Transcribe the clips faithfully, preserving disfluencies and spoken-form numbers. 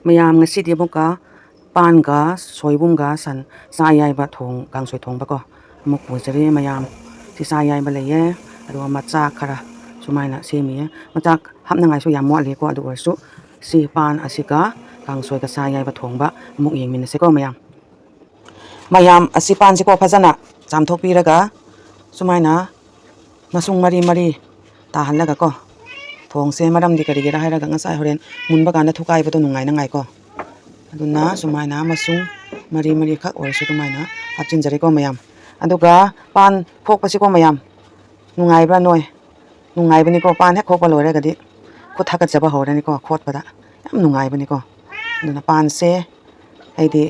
ꯃꯌꯥꯝ, ꯉꯁꯤꯗꯤ ꯑꯃꯨꯛꯀ ꯄꯥꯟꯒ ꯁꯣꯏꯕꯨꯝꯒ ꯁꯟ ꯁꯥ ꯑꯌꯥꯏꯕ ꯊꯣꯡ, ꯀꯥꯡꯁꯣꯏ ꯊꯣꯡꯕꯀꯣ ꯑꯃꯨꯛ ꯄꯨꯖꯔꯤ ꯃꯌꯥꯝ꯫ ꯁꯤ ꯁꯥ ꯑꯌꯥꯏꯕ ꯂꯩꯌꯦ, ꯑꯗꯨꯒ ꯃꯆꯥ ꯈꯔ ꯁꯨꯃꯥꯏꯅ ꯁꯦꯝꯃꯤꯌꯦ꯫ ꯃꯆꯥ ꯍꯥꯞꯅꯉꯥꯏꯁꯨ ꯌꯥꯝ ꯋꯥꯠꯂꯤꯀꯣ, ꯑꯗꯨ ꯑꯣꯏꯔꯁꯨ ꯁꯤ ꯄꯥꯟ ꯑꯁꯤꯒ ꯀꯥꯡꯁꯣꯏꯒ ꯁꯥ ꯑꯌꯥꯏꯕ ꯊꯣꯡꯕ ꯑꯃꯨꯛ ꯌꯦꯡꯃꯤꯟꯅꯁꯤꯀꯣ ꯃꯌꯥꯝ꯫ ꯃꯌꯥꯝ, ꯑꯁꯤ ꯄꯥꯟꯁꯤꯀꯣ ꯐꯖꯅ ꯆꯥꯝꯊꯣꯛꯄꯤꯔꯒ ꯁꯨꯃꯥꯏꯅ ꯃꯁꯨꯡ ꯃꯔꯤ ꯃꯔꯤ ꯇꯥꯍꯜꯂꯒꯀꯣ ꯊꯣꯡꯁꯦ꯫ ꯃꯔꯝꯗꯤ ꯀꯔꯤꯒꯤꯔ ꯍꯥꯏꯔꯒ ꯉꯁꯥꯏ ꯍꯣꯔꯦꯟ ꯃꯨꯟꯕ ꯀꯥꯟꯗ ꯊꯨꯀꯥꯏꯕꯗꯣ ꯅꯨꯡꯉꯥꯏꯅꯉꯥꯏꯀꯣ꯫ ꯑꯗꯨꯅ ꯁꯨꯃꯥꯏꯅ ꯃꯁꯨꯡ ꯃꯔꯤ ꯃꯔꯤꯈꯛ ꯑꯣꯏꯔꯁꯨ ꯑꯗꯨꯃꯥꯏꯅ ꯍꯥꯞꯆꯤꯟꯖꯔꯦꯀꯣ ꯃꯌꯥꯝ꯫ ꯑꯗꯨꯒ ꯄꯥꯟ ꯈꯣꯛꯄꯁꯤꯀꯣ ꯃꯌꯥꯝ, ꯅꯨꯡꯉꯥꯏꯕ꯭ꯔꯥ ꯅꯣꯏ? ꯅꯨꯡꯉꯥꯏꯕꯅꯤꯀꯣ, ꯄꯥꯟ ꯍꯦꯛ ꯈꯣꯛꯄ ꯂꯣꯏꯔꯒꯗꯤ ꯈꯨꯠ ꯍꯥꯀꯠꯆꯕ ꯍꯧꯔꯅꯤꯀꯣ, ꯈꯣꯠꯄꯗ ꯌꯥꯝ ꯅꯨꯡꯉꯥꯏꯕꯅꯤꯀꯣ꯫ ꯑꯗꯨꯅ ꯄꯥꯟꯁꯦ, ꯑꯩꯗꯤ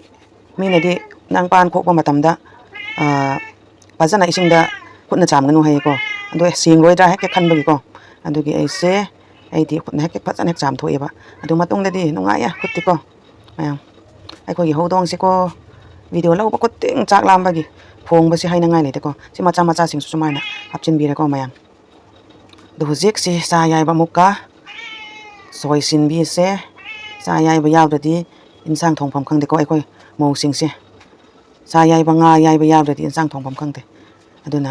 ꯃꯤꯅꯗꯤ ꯅꯪ ꯄꯥꯟ ꯈꯣꯛꯄ ꯃꯇꯝꯗ ꯐꯖꯅ ꯏꯁꯤꯡꯗ ꯈꯨꯠꯅ ꯆꯥꯝꯒꯅꯨ ꯍꯥꯏꯌꯦꯀꯣ꯫ ꯑꯗꯣ ꯁꯦꯡꯂꯣꯏꯗ꯭ꯔꯥ ꯍꯦꯛ ꯍꯦꯛ ꯈꯟꯕꯒꯤꯀꯣ꯫ ꯑꯗꯨꯒꯤ ꯑꯩꯁꯦ, ꯑꯩꯗꯤ ꯈꯨꯠꯅ ꯍꯦꯛ ꯍꯦꯛ ꯐꯖꯅ ꯍꯦꯛ ꯆꯥꯝꯊꯣꯛꯑꯦꯕ꯫ ꯑꯗꯨ ꯃꯇꯨꯡꯗꯗꯤ ꯅꯨꯡꯉꯥꯏꯌꯦ ꯈꯨꯠꯇꯤꯀꯣ꯫ ꯃꯌꯥꯝ, ꯑꯩꯈꯣꯏꯒꯤ ꯍꯧꯗꯣꯡꯁꯤꯀꯣ, ꯚꯤꯗꯤꯑꯣ ꯂꯧꯕ ꯈꯨꯗꯤꯡ ꯆꯥꯛ ꯂꯥꯝꯕꯒꯤ ꯐꯣꯡꯕꯁꯤ ꯍꯥꯏꯅꯉꯥꯏ ꯂꯩꯇꯦꯀꯣ꯫ ꯁꯤ ꯃꯆꯥ ꯃꯆꯥꯁꯤꯡꯁꯨ ꯁꯨꯃꯥꯏꯅ ꯍꯥꯞꯆꯤꯟꯕꯤꯔꯦꯀꯣ ꯃꯌꯥꯝ꯫ ꯑꯗꯣ ꯍꯧꯖꯤꯛꯁꯤ ꯆꯥ ꯌꯥꯏꯕ ꯑꯃꯨꯛꯀ ꯁꯣꯏꯁꯤꯟꯕꯤꯁꯦ꯫ ꯆꯥ ꯌꯥꯏꯕ ꯌꯥꯎꯗ꯭ꯔꯗꯤ ꯏꯟꯁꯥꯡ ꯊꯣꯡꯐꯝ ꯈꯪꯗꯦꯀꯣ ꯑꯩꯈꯣꯏ ꯃꯧꯁꯤꯡꯁꯦ꯫ ꯆꯥ ꯌꯥꯏꯕ, ꯉꯥ ꯌꯥꯏꯕ ꯌꯥꯎꯗ꯭ꯔꯗꯤ ꯏꯟꯁꯥꯡ ꯊꯣꯡꯐꯝ ꯈꯪꯗꯦ꯫ ꯑꯗꯨꯅ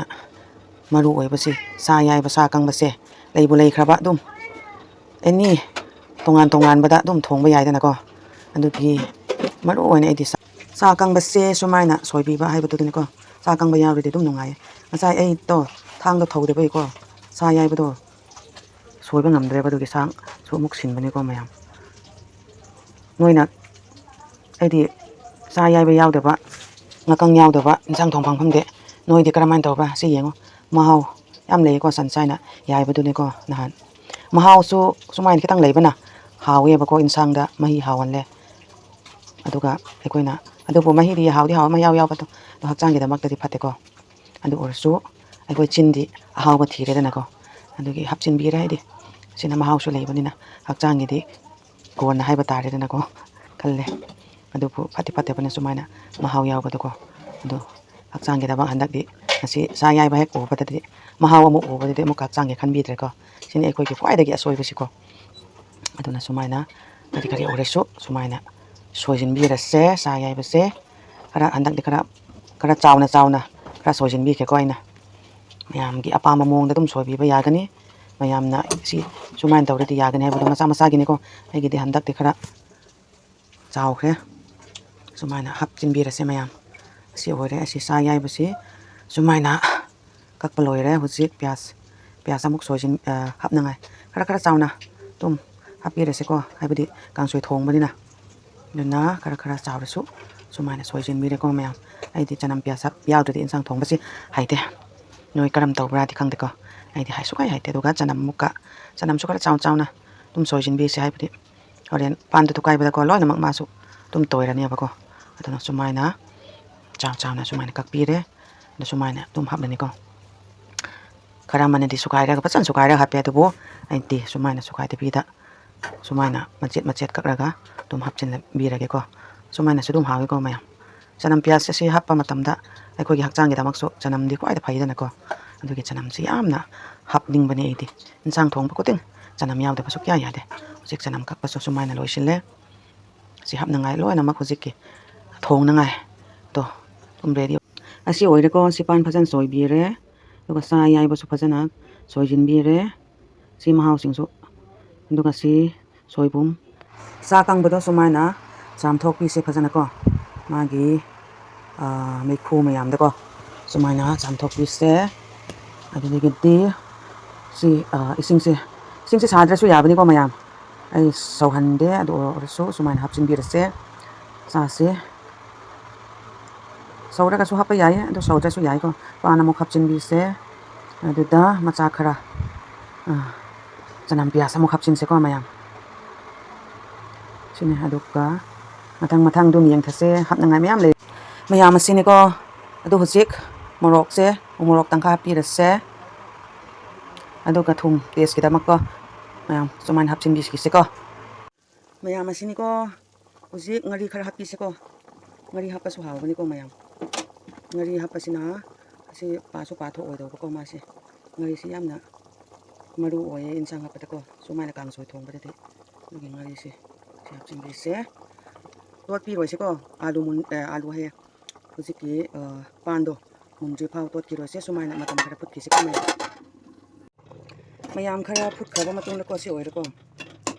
ꯃꯔꯨ ꯑꯣꯏꯕꯁꯤ ꯆꯥ ꯌꯥꯏꯕ, ꯁꯥ ꯑꯀꯪꯕꯁꯦ ꯂꯩꯕꯨ ꯂꯩꯈ꯭ꯔꯕ ꯑꯗꯨꯝ ꯑꯦꯅꯤ ꯇꯣꯉꯥꯟ ꯇꯣꯉꯥꯟꯕꯗ ꯑꯗꯨꯝ ꯊꯣꯡꯕ ꯌꯥꯏꯗꯅꯀꯣ꯫ ꯑꯗꯨꯒꯤ ꯃꯔꯨ ꯑꯣꯏꯅ ꯑꯩꯗꯤ ꯁꯥ, ꯁꯥ ꯑꯀꯪꯕꯁꯦ ꯁꯨꯃꯥꯏꯅ ꯁꯣꯏꯕꯤꯕ ꯍꯥꯏꯕꯗꯨꯗꯅꯤꯀꯣ꯫ ꯁꯥ ꯑꯀꯪꯕ ꯌꯥꯎꯔꯗꯤ ꯑꯗꯨꯝ ꯅꯨꯡꯉꯥꯏꯌꯦ꯫ ꯉꯁꯥꯏ ꯑꯩꯗꯣ ꯊꯥꯡꯗꯣ ꯊꯧꯗꯕꯒꯤꯀꯣ ꯁꯥ ꯌꯥꯏꯕꯗꯣ ꯁꯣꯏꯕ ꯉꯝꯗ꯭ꯔꯦꯕ, ꯑꯗꯨꯒꯤ ꯁꯥꯁꯨ ꯑꯃꯨꯛ ꯁꯤꯟꯕꯅꯤꯀꯣ ꯃꯌꯥꯝ꯫ ꯅꯣꯏꯅ, ꯑꯩꯗꯤ ꯁꯥ ꯌꯥꯏꯕ ꯌꯥꯎꯗꯕ, ꯉꯥꯀꯪ ꯌꯥꯎꯗꯕ ꯏꯟꯁꯥꯡ ꯊꯣꯡꯐꯝ ꯈꯪꯗꯦ꯫ ꯅꯣꯏꯗꯤ ꯀꯔꯝꯍꯥꯏꯅ ꯇꯧꯕ꯭ꯔꯥ? ꯁꯤ ꯌꯦꯡꯉꯣ, ꯃꯍꯥꯎ ꯌꯥꯝ ꯂꯩꯌꯦꯀꯣ ꯁꯟꯁꯥꯏꯅ ꯌꯥꯏꯕꯗꯨꯅꯤꯀꯣ꯫ ꯅꯍꯥꯟ ꯃꯍꯥꯎꯁꯨ ꯁꯨꯃꯥꯏꯅ ꯈꯤꯇꯪ ꯂꯩꯕꯅ ꯍꯥꯎꯋꯦꯕꯀꯣ, ꯏꯟꯁꯥꯡꯗ ꯃꯍꯤ ꯍꯥꯎꯍꯜꯂꯦ꯫ ꯑꯗꯨꯒ ꯑꯩꯈꯣꯏꯅ, ꯑꯗꯨꯕꯨ ꯃꯍꯤꯗꯤ ꯍꯥꯎꯗꯤ ꯍꯥꯎ, ꯃꯍꯤ ꯌꯥꯎ ꯌꯥꯎꯕꯗꯣ, ꯑꯗꯣ ꯍꯛꯆꯥꯡꯒꯤꯗꯃꯛꯇꯗꯤ ꯐꯠꯇꯦꯀꯣ꯫ ꯑꯗꯨ ꯑꯣꯏꯔꯁꯨ ꯑꯩꯈꯣꯏ ꯆꯤꯟꯗꯤ ꯑꯍꯥꯎꯕ ꯊꯤꯔꯦꯗꯅꯀꯣ꯫ ꯑꯗꯨꯒꯤ ꯍꯥꯞꯆꯤꯟꯕꯤꯔꯦ ꯍꯥꯏꯗꯤ ꯁꯤꯅ ꯃꯍꯥꯎꯁꯨ ꯂꯩꯕꯅꯤꯅ ꯍꯛꯆꯥꯡꯒꯤꯗꯤ ꯀꯣꯟꯅ ꯍꯥꯏꯕ ꯇꯥꯔꯦꯗꯅꯀꯣ ꯈꯜꯂꯦ꯫ ꯑꯗꯨꯕꯨ ꯐꯠꯇꯤ ꯐꯠꯇꯕꯅ ꯁꯨꯃꯥꯏꯅ ꯃꯍꯥꯎ ꯌꯥꯎꯕꯗꯣꯀꯣ꯫ ꯑꯗꯨ ꯍꯛꯆꯥꯡꯒꯤꯗꯃꯛ ꯍꯟꯗꯛꯇꯤ ꯉꯁꯤ ꯁꯥ ꯌꯥꯏꯕ ꯍꯦꯛ ꯎꯕꯗꯗꯤ, ꯃꯍꯥꯎ ꯑꯃꯨꯛ ꯎꯕꯗꯗꯤ ꯑꯃꯨꯛꯀ ꯍꯛꯆꯥꯡꯒꯤ ꯈꯟꯕꯤꯗ꯭ꯔꯦꯀꯣ꯫ ꯁꯤꯅꯤ ꯑꯩꯈꯣꯏꯒꯤ ꯈ꯭ꯋꯥꯏꯗꯒꯤ ꯑꯁꯣꯏꯕꯁꯤꯀꯣ꯫ ꯑꯗꯨꯅ ꯁꯨꯃꯥꯏꯅ ꯀꯔꯤ ꯀꯔꯤ ꯑꯣꯏꯔꯁꯨ ꯁꯨꯃꯥꯏꯅ ꯁꯣꯏꯖꯤꯟꯕꯤꯔꯁꯦ꯫ ꯁꯥ ꯑꯌꯥꯏꯕꯁꯦ ꯈꯔ ꯍꯟꯗꯛꯇꯤ ꯈꯔ ꯈꯔ ꯆꯥꯎꯅ ꯆꯥꯎꯅ ꯈꯔ ꯁꯣꯏꯖꯤꯟꯕꯤꯈ꯭ꯔꯦꯀꯣ꯫ ꯑꯩꯅ ꯃꯌꯥꯝꯒꯤ ꯑꯄꯥꯝꯕ ꯃꯑꯣꯡꯗ ꯑꯗꯨꯝ ꯁꯣꯏꯕꯤꯕ ꯌꯥꯒꯅꯤ꯫ ꯃꯌꯥꯝꯅ ꯁꯤ ꯁꯨꯃꯥꯏꯅ ꯇꯧꯔꯗꯤ ꯌꯥꯒꯅꯤ ꯍꯥꯏꯕꯗꯣ ꯃꯁꯥ ꯃꯁꯥꯒꯤꯅꯤꯀꯣ꯫ ꯑꯩꯒꯤꯗꯤ ꯍꯟꯗꯛꯇꯤ ꯈꯔ ꯆꯥꯎꯈ꯭ꯔꯦ꯫ ꯁꯨꯃꯥꯏꯅ ꯍꯥꯞꯆꯤꯟꯕꯤꯔꯁꯦ ꯃꯌꯥꯝ꯫ ꯑꯁꯤ ꯑꯣꯏꯔꯦ꯫ ꯑꯁꯤ ꯁꯥ ꯑꯌꯥꯏꯕꯁꯤ ꯁꯨꯃꯥꯏꯅ ꯀꯛꯄ ꯂꯣꯏꯔꯦ꯫ ꯍꯧꯖꯤꯛ ꯄꯤꯌꯥꯁ ꯄꯤꯌꯥꯁ ꯑꯃꯨꯛ ꯁꯣꯏꯖꯤꯟ ꯑ, ꯍꯥꯞꯅꯉꯥꯏ ꯈꯔ ꯈꯔ ꯆꯥꯎꯅ ꯑꯗꯨꯝ ꯍꯥꯞꯄꯤꯔꯁꯤꯀꯣ꯫ ꯍꯥꯏꯕꯗꯤ ꯀꯥꯡꯁꯣꯏ ꯊꯣꯡꯕꯅꯤꯅ꯫ ꯑꯗꯨꯅ ꯈꯔ ꯈꯔ ꯆꯥꯎꯔꯁꯨ ꯁꯨꯃꯥꯏꯅ ꯁꯣꯏꯖꯤꯟꯕꯤꯔꯦꯀꯣ ꯃꯌꯥꯝ꯫ ꯑꯩꯗꯤ ꯆꯅꯝ ꯄꯤꯌꯥꯁ ꯍꯥꯞ- ꯌꯥꯎꯗ꯭ꯔꯗꯤ ꯏꯟꯁꯥꯡ ꯊꯣꯡꯕꯁꯤ ꯍꯩꯇꯦ꯫ ꯅꯣꯏ ꯀꯔꯝ ꯇꯧꯕ꯭ꯔꯥꯗꯤ ꯈꯪꯗꯦꯀꯣ꯫ ꯑꯩꯗꯤ ꯍꯥꯏ ꯁꯨꯛꯍꯩ ꯍꯩꯇꯦ꯫ ꯑꯗꯨꯒ ꯆꯅꯝ ꯑꯃꯨꯛꯀ ꯆꯅꯝꯁꯨ ꯈꯔ ꯆꯥꯎ ꯆꯥꯎꯅ ꯑꯗꯨꯝ ꯁꯣꯏꯖꯤꯟꯕꯤꯁꯦ꯫ ꯍꯥꯏꯕꯗꯤ ꯍꯣꯔꯦꯟ ꯄꯥꯟꯗꯨ ꯊꯨꯒꯥꯏꯕꯗꯀꯣ ꯂꯣꯏꯅꯃꯛ ꯃꯥꯁꯨ ꯑꯗꯨꯝ ꯇꯣꯏꯔꯅꯦꯕꯀꯣ꯫ ꯑꯗꯨꯅ ꯁꯨꯃꯥꯏꯅ ꯆꯥꯎ ꯆꯥꯎꯅ ꯁꯨꯃꯥꯏꯅ ꯀꯛꯄꯤꯔꯦ꯫ ꯑꯗꯨ ꯁꯨꯃꯥꯏꯅ ꯑꯗꯨꯝ ꯍꯥꯞꯂꯅꯤꯀꯣ꯫ ꯈꯔ ꯑꯃꯅꯗꯤ ꯁꯨꯒꯥꯏꯔꯒ ꯐꯖꯅ ꯁꯨꯒꯥꯏꯔꯒ ꯍꯥꯞꯄꯦ꯫ ꯑꯗꯨꯕꯨ ꯑꯩꯗꯤ ꯁꯨꯃꯥꯏꯅ ꯁꯨꯒꯥꯏꯗꯕꯤꯗ ꯁꯨꯃꯥꯏꯅ ꯃꯆꯦꯠ ꯃꯆꯦꯠ ꯀꯛꯂꯒ ꯑꯗꯨꯝ ꯍꯥꯞꯆꯤꯟꯕꯤꯔꯒꯦꯀꯣ꯫ ꯁꯨꯃꯥꯏꯅꯁꯨ ꯑꯗꯨꯝ ꯍꯥꯎꯋꯤꯀꯣ ꯃꯌꯥꯝ꯫ ꯆꯅꯝ ꯄꯤꯌꯥꯁ ꯑꯁꯤ ꯍꯥꯞꯄ ꯃꯇꯝꯗ ꯑꯩꯈꯣꯏꯒꯤ ꯍꯛꯆꯥꯡꯒꯤꯗꯃꯛꯁꯨ ꯆꯅꯝꯗꯤ ꯈ꯭ꯋꯥꯏꯗ ꯐꯩꯗꯅꯀꯣ꯫ ꯑꯗꯨꯒꯤ ꯆꯅꯝꯁꯤ ꯌꯥꯝꯅ ꯍꯥꯞꯅꯤꯡꯕꯅꯦ ꯑꯩꯗꯤ꯫ ꯏꯟꯁꯥꯡ ꯊꯣꯡꯕ ꯈꯨꯗꯤꯡ ꯆꯅꯝ ꯌꯥꯎꯗꯕ ꯁꯨꯛꯌꯥ ꯌꯥꯗꯦ꯫ ꯍꯧꯖꯤꯛ ꯆꯅꯝ ꯀꯛꯄꯁꯨ ꯁꯨꯃꯥꯏꯅ ꯂꯣꯏꯁꯤꯜꯂꯦ꯫ ꯁꯤ ꯍꯥꯞꯅꯉꯥꯏ ꯂꯣꯏꯅꯃꯛ ꯍꯧꯖꯤꯛꯀꯤ ꯊꯣꯡꯅꯉꯥꯏ ꯇꯣ ꯑꯗꯨꯝ ꯔꯦꯗꯤ꯫ ꯑꯁꯤ ꯑꯣꯏꯔꯦꯀꯣ꯫ ꯁꯤ ꯄꯥꯟ ꯐꯖꯅ ꯁꯣꯏꯕꯤꯔꯦ꯫ ꯑꯗꯨꯒ ꯁꯥ ꯑꯌꯥꯏꯕꯁꯨ ꯐꯖꯅ ꯁꯣꯏꯖꯤꯟꯕꯤꯔꯦ꯫ ꯁꯤ ꯃꯍꯥꯎꯁꯤꯡꯁꯨ꯫ ꯑꯗꯨꯒ ꯁꯤ ꯁꯣꯏꯕꯨꯝ꯫ ꯆꯥ ꯀꯪꯕꯗꯣ ꯁꯨꯃꯥꯏꯅ ꯆꯥꯝꯊꯣꯛꯄꯤꯁꯦ ꯐꯖꯅꯀꯣ꯫ ꯃꯥꯒꯤ, ꯑ, ꯃꯩꯈꯨ ꯃꯌꯥꯝꯗꯀꯣ ꯁꯨꯃꯥꯏꯅ ꯆꯥꯝꯊꯣꯛꯄꯤꯁꯦ꯫ ꯑꯗꯨꯗꯒꯤꯗꯤ ꯁꯤ, ꯑ, ꯏꯁꯤꯡꯁꯦ, ꯏꯁꯤꯡꯁꯦ ꯁꯥꯗ꯭ꯔꯁꯨ ꯌꯥꯕꯅꯤꯀꯣ ꯃꯌꯥꯝ꯫ ꯑꯩ ꯁꯧꯍꯟꯗꯦ꯫ ꯑꯗꯨ ꯑꯣꯏꯔꯁꯨ ꯁꯨꯃꯥꯏꯅ ꯍꯥꯞꯆꯤꯟꯕꯤꯔꯁꯦ꯫ ꯆꯥꯁꯦ꯫ ꯁꯧꯔꯒꯁꯨ ꯍꯥꯞꯄ ꯌꯥꯏ, ꯑꯗꯨ ꯁꯧꯗ꯭ꯔꯁꯨ ꯌꯥꯏꯀꯣ꯫ ꯄꯥꯟ ꯑꯃꯨꯛ ꯍꯥꯞꯆꯤꯟꯕꯤꯁꯦ꯫ ꯑꯗꯨꯗ ꯃꯆꯥ ꯈꯔ, ꯑ, ꯆꯅꯝ ꯄꯤꯌꯥꯁ ꯑꯃꯨꯛ ꯍꯥꯞꯆꯤꯟꯁꯦꯀꯣ ꯃꯌꯥꯝ꯫ ꯁꯤꯅꯦ꯫ ꯑꯗꯨꯒ ꯃꯊꯪ ꯃꯊꯪ ꯑꯗꯨꯝ ꯌꯦꯡꯊꯁꯦ꯫ ꯍꯥꯞꯅꯉꯥꯏ ꯃꯌꯥꯝ ꯂꯩ꯫ ꯃꯌꯥꯝ ꯑꯁꯤꯅꯤꯀꯣ꯫ ꯑꯗꯨ ꯍꯧꯖꯤꯛ ꯃꯣꯔꯣꯛꯁꯦ, ꯎ ꯃꯣꯔꯣꯛ ꯇꯪꯈꯥꯏ ꯍꯥꯞꯄꯤꯔꯁꯦ꯫ ꯑꯗꯨꯒ ꯊꯨꯝ ꯇꯦꯁꯀꯤꯗꯃꯛꯀꯣ ꯃꯌꯥꯝ ꯁꯨꯃꯥꯏꯅ ꯍꯥꯞꯆꯤꯟꯕꯤꯈꯤꯁꯦꯀꯣ꯫ ꯃꯌꯥꯝ ꯑꯁꯤꯅꯤꯀꯣ꯫ ꯍꯧꯖꯤꯛ ꯉꯥꯔꯤ ꯈꯔ ꯍꯥꯞꯄꯤꯁꯦꯀꯣ꯫ ꯉꯥꯔꯤ ꯍꯥꯞꯄꯁꯨ ꯍꯥꯎꯕꯅꯤꯀꯣ ꯃꯌꯥꯝ꯫ ꯉꯥꯔꯤ ꯍꯥꯞꯄꯁꯤꯅ ꯑꯁꯤ ꯄꯥꯁꯨ ꯄꯥꯊꯣꯛꯑꯣꯏꯗꯧꯕꯀꯣ ꯃꯥꯁꯦ꯫ ꯉꯥꯔꯤꯁꯤ ꯌꯥꯝꯅ ꯃꯔꯨ ꯑꯣꯏꯌꯦ ꯏꯟꯁꯥꯡ ꯍꯥꯞꯄꯗꯀꯣ꯫ ꯁꯨꯃꯥꯏꯅ ꯀꯥꯡꯁꯣꯏ ꯊꯣꯡꯕꯗꯗꯤ꯫ ꯑꯗꯨꯒꯤ ꯉꯥꯔꯤꯁꯦ ꯍꯥꯞꯆꯤꯟꯕꯤꯁꯦ꯫ ꯇꯣꯠꯄꯤꯔꯣꯏꯁꯤꯀꯣ꯫ ꯑꯥꯂꯨ ꯃꯨꯟ-, ꯑꯦ, ꯑꯥꯂꯨ ꯍꯥꯏꯌꯦ꯫ ꯍꯧꯖꯤꯛꯀꯤ, ꯑ, ꯄꯥꯟꯗꯣ ꯃꯨꯟꯗ꯭ꯔꯤ ꯐꯥꯎ ꯇꯣꯠꯈꯤꯔꯣꯏꯁꯦ꯫ ꯁꯨꯃꯥꯏꯅ ꯃꯇꯝ ꯈꯔ ꯐꯨꯠꯈꯤꯁꯤꯀꯣ ꯃꯌꯥꯝ꯫ ꯃꯌꯥꯝ ꯈꯔ ꯐꯨꯠꯈ꯭ꯔꯕ ꯃꯇꯨꯡꯗꯀꯣ, ꯁꯤ ꯑꯣꯏꯔꯦꯀꯣ꯫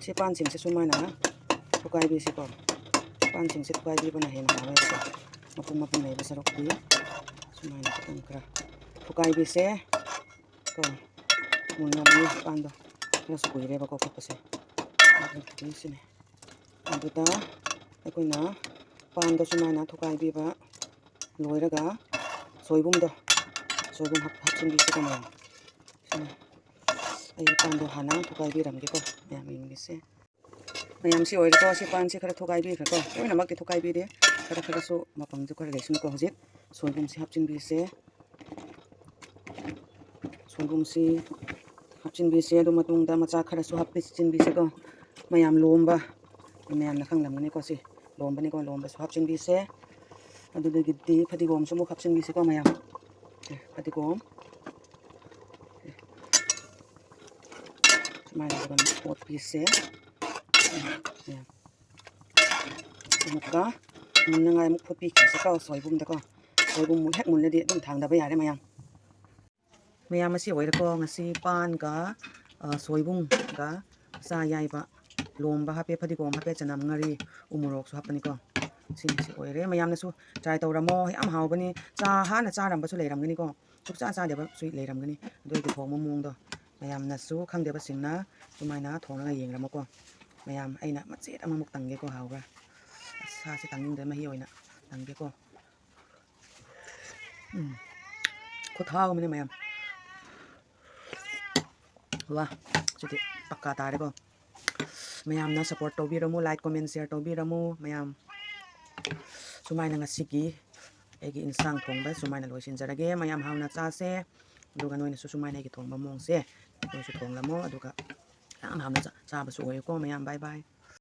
ꯁꯤ ꯄꯥꯟꯁꯤꯡꯁꯦ ꯁꯨꯃꯥꯏꯅ ꯊꯨꯒꯥꯏꯕꯤꯁꯤꯀꯣ꯫ ꯄꯥꯟꯁꯤꯡꯁꯦ ꯊꯨꯒꯥꯏꯕꯤꯕꯅ ꯍꯦꯟꯅ ꯍꯥꯎꯋꯦꯕꯀꯣ꯫ ꯃꯄꯨꯝ ꯃꯄꯨꯝ ꯂꯩꯕ ꯁꯔꯨꯛꯇꯤ ꯁꯨꯃꯥꯏꯅ ꯈꯤꯇꯪ ꯈꯔ ꯊꯨꯒꯥꯏꯕꯤꯁꯦ꯫ ꯀꯣ, ꯃꯨꯟꯅꯕꯅꯤ ꯄꯥꯟꯗꯣ꯫ ꯈꯔꯁꯨ ꯀꯨꯏꯔꯦꯕꯀꯣ ꯐꯨꯠꯄꯁꯦ꯫ ꯑꯗꯨ ꯐꯨꯠꯄꯤꯁꯤꯅꯦ꯫ ꯑꯗꯨꯗ ꯑꯩꯈꯣꯏꯅ ꯄꯥꯟꯗꯣ ꯁꯨꯃꯥꯏꯅ ꯊꯨꯒꯥꯏꯕꯤꯕ ꯂꯣꯏꯔꯒ ꯁꯣꯏꯕꯨꯝꯗꯣ, ꯁꯣꯏꯕꯨꯝ ꯍꯥꯞ-, ꯍꯥꯞꯆꯤꯟꯕꯤꯁꯤꯀꯣ ꯃꯌꯥꯝ꯫ ꯁꯤꯅ ꯑꯩ ꯄꯥꯟꯗꯣ ꯍꯥꯟꯅ ꯊꯨꯒꯥꯏꯕꯤꯔꯝꯒꯦꯀꯣ ꯃꯌꯥꯝ ꯌꯦꯡꯕꯤꯁꯦ꯫ ꯃꯌꯥꯝꯁꯤ ꯑꯣꯏꯔꯦꯀꯣ, ꯁꯤ ꯄꯥꯟꯁꯤ ꯈꯔ ꯊꯨꯒꯥꯏꯕꯤꯈ꯭ꯔꯦꯀꯣ, ꯂꯣꯏꯅꯃꯛꯇꯤ ꯊꯨꯒꯥꯏꯕꯤꯗꯦ, ꯈꯔ ꯈꯔꯁꯨ ꯃꯄꯪꯁꯨ ꯈꯔ ꯂꯩꯁꯅꯨꯀꯣ꯫ ꯍꯧꯖꯤꯛ ꯁꯣꯏꯕꯨꯝꯁꯤ ꯍꯥꯞꯆꯤꯟꯕꯤꯁꯦ, ꯁꯣꯏꯕꯨꯝꯁꯤ ꯍꯥꯞꯆꯤꯟꯕꯤꯁꯦ꯫ ꯑꯗꯨ ꯃꯇꯨꯡꯗ ꯃꯆꯥ ꯈꯔꯁꯨ ꯍꯥꯞꯆꯤꯟꯕꯤꯁꯦꯀꯣ꯫ ꯃꯌꯥꯝ ꯂꯣꯝꯕ, ꯃꯌꯥꯝꯅ ꯈꯪꯂꯝꯒꯅꯤꯀꯣ, ꯁꯤ ꯂꯣꯝꯕꯅꯤꯀꯣ, ꯂꯣꯝꯕꯁꯨ ꯍꯥꯞꯆꯤꯟꯕꯤꯁꯦ꯫ ꯑꯗꯨꯗꯒꯤꯗꯤ ꯐꯗꯤꯒꯣꯝꯁꯨ ꯑꯃꯨꯛ ꯍꯥꯞꯆꯤꯟꯕꯤꯁꯦꯀꯣ ꯃꯌꯥꯝ꯫ ꯑꯦ, ꯐꯗꯤꯒꯣꯝ꯫ ꯑꯦ, ꯁꯨꯃꯥꯏꯅ ꯇꯧꯔꯒ ꯑꯃꯨꯛ ꯑꯣꯠꯄꯤꯁꯦ꯫ ꯑꯦ, ꯑꯦ꯫ ꯑꯃꯨꯛꯀ ꯃꯨꯟꯅꯉꯥꯏ ꯑꯃꯨꯛ ꯐꯨꯠꯄꯤꯈꯤꯁꯦꯀꯣ ꯁꯣꯏꯕꯨꯝꯗꯀꯣ꯫ ꯁꯣꯏꯕꯨꯝ ꯍꯦꯛ ꯃꯨꯜꯂꯗꯤ ꯑꯗꯨꯝ ꯊꯥꯡꯗꯕ ꯌꯥꯔꯦ ꯃꯌꯥꯝ꯫ ꯃꯌꯥꯝ ꯑꯁꯤ ꯑꯣꯏꯔꯦꯀꯣ ꯉꯁꯤ ꯄꯥꯟꯒ, ꯑ, ꯁꯣꯏꯕꯨꯝꯒ ꯆꯥ ꯌꯥꯏꯕ꯫ ꯂꯣꯝꯕ ꯍꯥꯞꯄꯦ, ꯐꯗꯤꯒꯣꯝ ꯍꯥꯞꯄꯦ, ꯆꯅꯝ, ꯉꯥꯔꯤ, ꯎ ꯃꯣꯔꯣꯛꯁꯨ ꯍꯥꯞꯄꯅꯤꯀꯣ꯫ ꯁꯤꯁꯤ ꯑꯣꯏꯔꯦ꯫ ꯃꯌꯥꯝꯅꯁꯨ try ꯇꯧꯔꯝꯃꯣ, ꯌꯥꯝ ꯍꯥꯎꯕꯅꯤ꯫ ꯆꯥ ꯍꯥꯟꯅ ꯆꯥꯔꯝꯕꯁꯨ ꯂꯩꯔꯝꯒꯅꯤꯀꯣ꯫ ꯁꯨꯛꯆꯥ ꯆꯥꯗꯕꯁꯨ ꯂꯩꯔꯝꯒꯅꯤ꯫ ꯑꯗꯨ ꯑꯩꯒꯤ ꯊꯣꯡꯕ ꯃꯑꯣꯡꯗꯣ ꯃꯌꯥꯝꯅꯁꯨ ꯈꯪꯗꯕꯁꯤꯡꯅ ꯑꯗꯨꯃꯥꯏꯅ ꯊꯣꯡꯉꯒ ꯌꯦꯡꯔꯝꯃꯣꯀꯣ꯫ ꯃꯌꯥꯝ ꯑꯩꯅ ꯃꯆꯦꯠ ꯑꯃꯃꯨꯛ ꯇꯪꯒꯦꯀꯣ, ꯍꯥꯎꯕ꯭ꯔꯥ? ꯑꯁ, ꯁꯥꯁꯦ ꯇꯪꯅꯤꯡꯗ꯭ꯔꯦ, ꯃꯍꯤ ꯑꯣꯏꯅ ꯇꯪꯒꯦꯀꯣ꯫ ꯎꯝ꯫ ꯈꯨꯠꯍꯥꯎ ꯑꯃꯅꯦ ꯃꯌꯥꯝ꯫ ꯋꯥ, ꯁꯤꯗꯤ ꯄꯛꯀꯥ ꯇꯥꯔꯦꯀꯣ꯫ ꯃꯌꯥꯝꯅ support ꯇꯧꯕꯤꯔꯝꯃꯨ, like, comment, share ꯇꯧꯕꯤꯔꯝꯃꯨ ꯃꯌꯥꯝ꯫ ꯁꯨꯃꯥꯏꯅ ꯉꯁꯤꯒꯤ ꯑꯩꯒꯤ ꯏꯟꯁꯥꯡ ꯊꯣꯡꯕ ꯁꯨꯃꯥꯏꯅ ꯂꯣꯏꯁꯤꯟꯖꯔꯒꯦ꯫ ꯃꯌꯥꯝ ꯍꯥꯎꯅ ꯆꯥꯁꯦ꯫ ꯑꯗꯨꯒ ꯅꯣꯏꯅꯁꯨ ꯁꯨꯃꯥꯏꯅ ꯑꯩꯒꯤ ꯊꯣꯡꯕ ꯃꯑꯣꯡꯁꯦ ꯅꯣꯏꯁꯨ ꯊꯣꯡꯂꯝꯃꯣ꯫ ꯑꯗꯨꯒ ꯌꯥꯝ ꯍꯥꯎꯅ ꯆꯥ-, ꯆꯥꯕꯁꯨ ꯑꯣꯏꯌꯨꯀꯣ ꯃꯌꯥꯝ꯫ Bye bye꯫